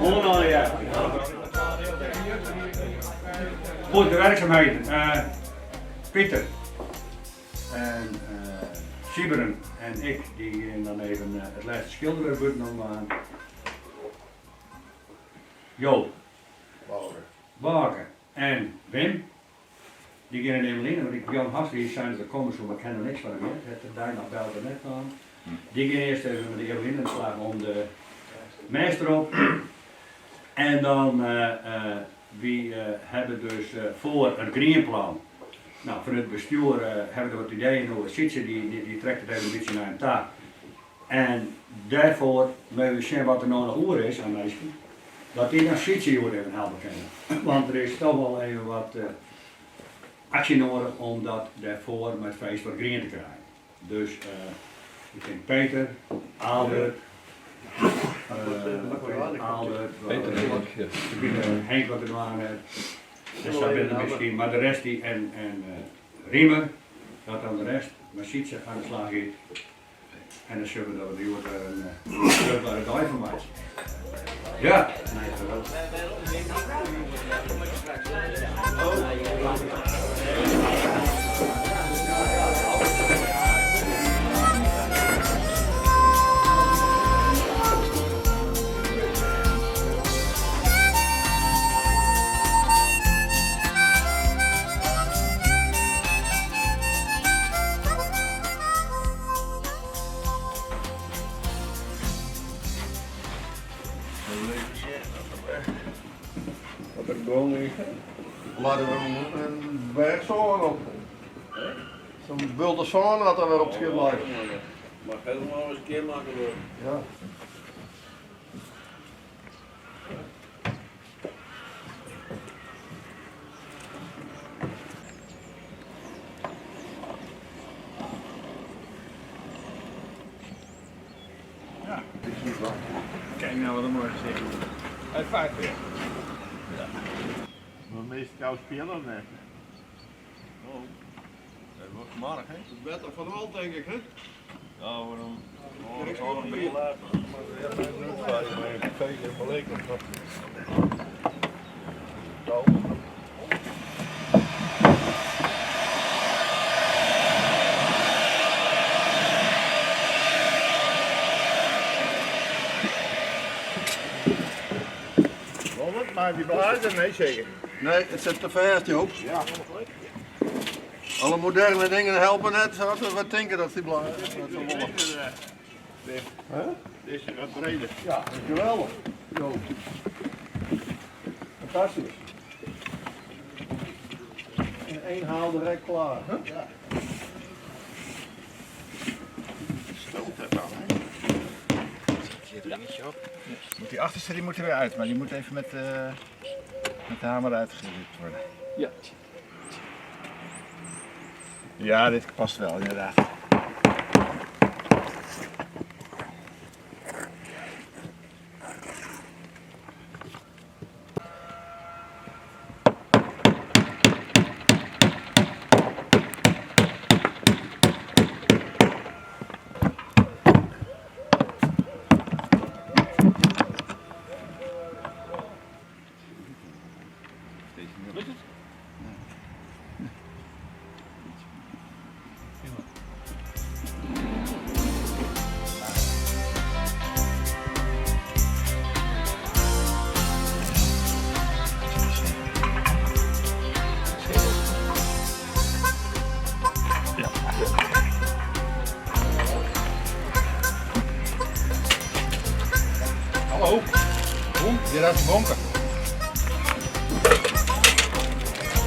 Moarn allegear. Goed, de werkzaamheden. Pieter en Sieberen en ik die gean dan even it lêste skilderwurk bûten omdwaan. Joop, Bauke en Wim dy geane even line, want ik Jan Hasse hie sein dat er komme soe, mar ik ha noch niks fan him heard. Hat de dei noch beld er net kaam. Dy gean earst even mei de Eveline oan de slach om de mêst derop. En dan wy hawwe dus foar it grienplan, no fan it bestjoer hawwe der wat ideeën oer. Sytse dy trekt it even in bytsje nei him ta. En dêrfoar moatte we sjen wat der no noch oer is aan minsken, dat dy dan Sytse hjoed even helpe kinne. Want der is toch wol even wat aksje noadich om dat dêrfoar mei it feest wat grien te krijen. Dus ik tink Peter, Aaldert, Aaldert, Henk wat te dwaan hat. En sa binne der miskien, mar de rest dy en Riemer, dat dan de rest mei Sytse aan de slach giet. En dan sjogge we dat we der hjoed wer in fruchtbare dei fan meitsje. Ja! Wat er gong is. Laat er in berch sân op. Zo'n bulte sân hat er wer op it skip leit. Mag helemaal eens een keer maken worden. Ja. Ja, het is niet waar. Kijk nou wat een mooi gezicht. Hij vaart weer. Ja. Maar meest jou spelen net. Oh, dat wordt morgen, hè? Het beter van al, denk ik, hè? Ja, waarom? Oh, dat is al een beetje later. Robert, maar die blazen? Nee, zeker. Nee, het zit te fêst, Joop. Ja. Alle moderne dingen helpen net. Wat tinke dat die blazen? Dit is wat breder. Ja, dat is geweldig. Joop. Fantastisch. In één haal direct klaar. Hè? Ja. Stoot dat dan, hè? Zit hier een dingetje op. Moet die achterste die moet er weer uit, maar die moet even met, met de hamer uitgerukt worden. Ja. Ja, dit past wel inderdaad. Lukt het? Hallo, Weer uit de bonken.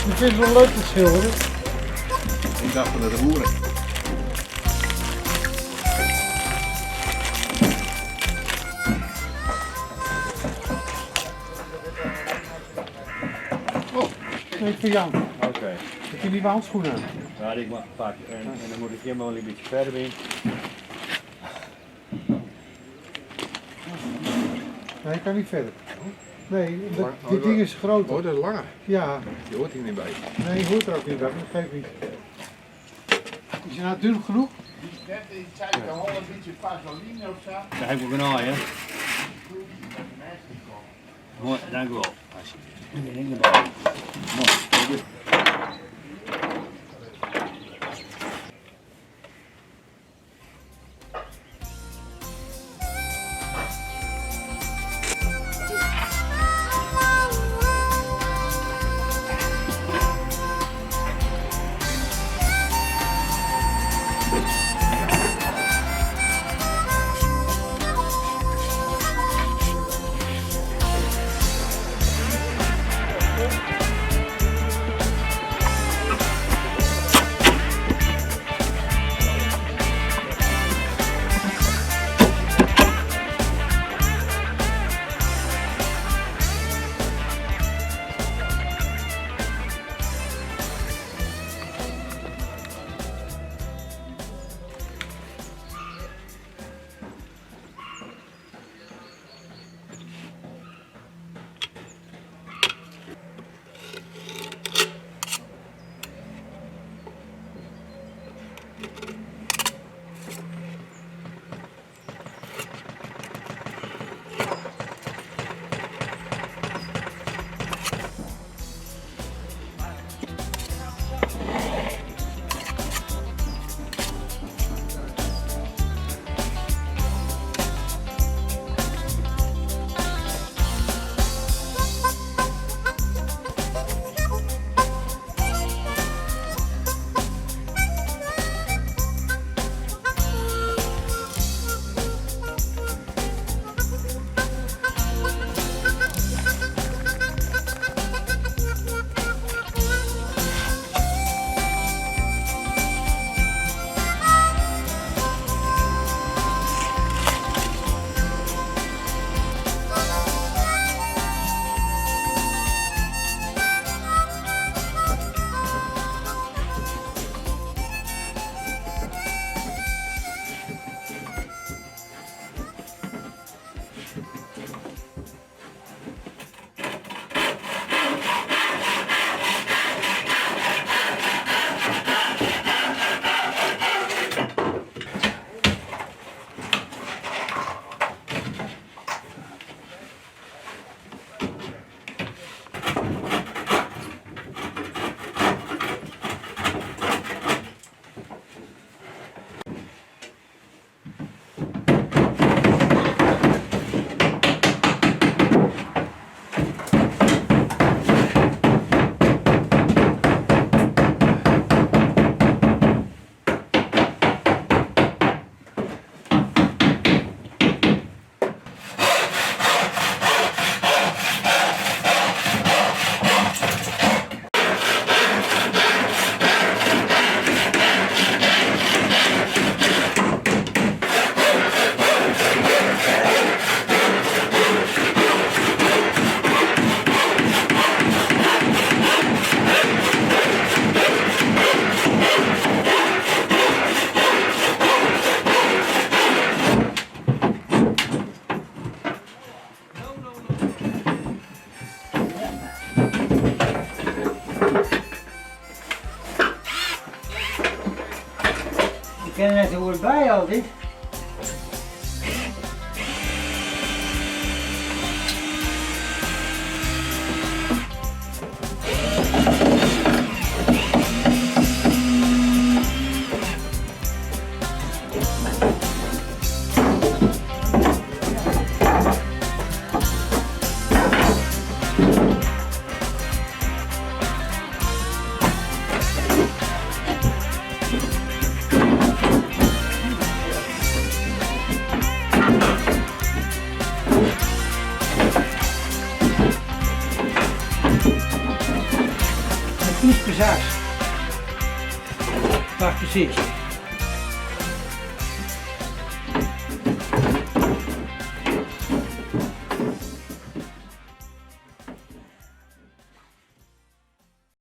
Je vindt het wel leuk te schilderen? Ik dacht van de roeren. Oh, nee, voor jou. Oké. Okay. Heb je nieuwe handschoenen aan? Ja, die mag pakken. En dan moet ik hier maar een beetje verder in. Nee, ik kan niet verder. Nee, omdat dit ding is groter. Oh, dat is langer. Ja, Die hoort hier niet bij. nee, hoort er ook niet bij, maar dat geeft niet. Is het nou dun genoeg? Net zei ik al een beetje vaseline of zo. Daar heb ik ook een aai, hè? Mooi, dank u wel. Alsjeblieft. Ik erbij. Mooi. Ik ken er net zo goed bij altijd. Een toets per zes. Wacht precies.